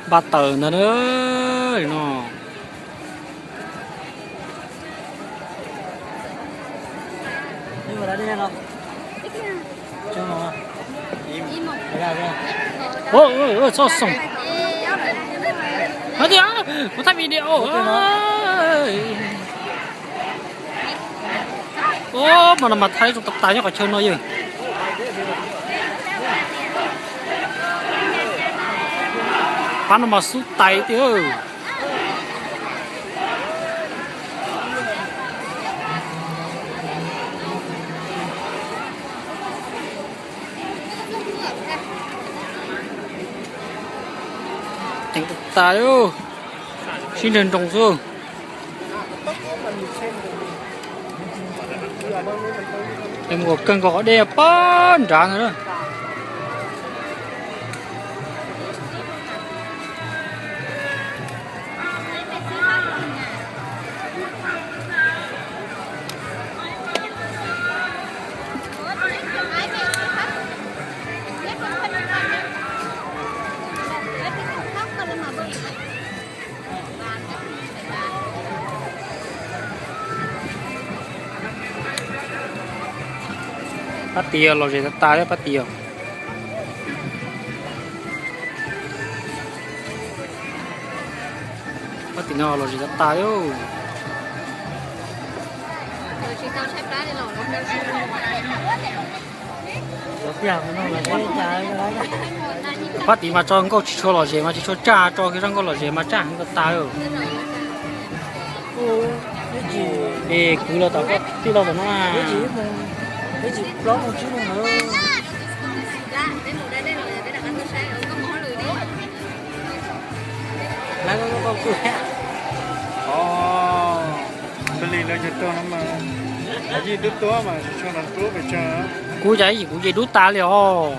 Npaj taws ntag no. Txhob xoom. Hov tias kuv thaij video. Ub, mas no mas thaij zoo tas tas nyob qhov chaw no yog. Pab no mas xub tais tiag. Ceev tas tas, sib nrag nroos xwb. Es mus kom kawg nkaus qhov dej pab nrad ntag. Pab tis los zem tas tas thiab pab tis. Pab tim no los zem tas tas. Pab tim mas tso nkauj tsis tshua lom zem mas tsis tshua tsaj, tso kiag zaj nkauj lom zem mas tsaj heev tas tas. Es kwv los tom koj tij laug tom no na. Kuv cas yim kuv ces dub tas li os.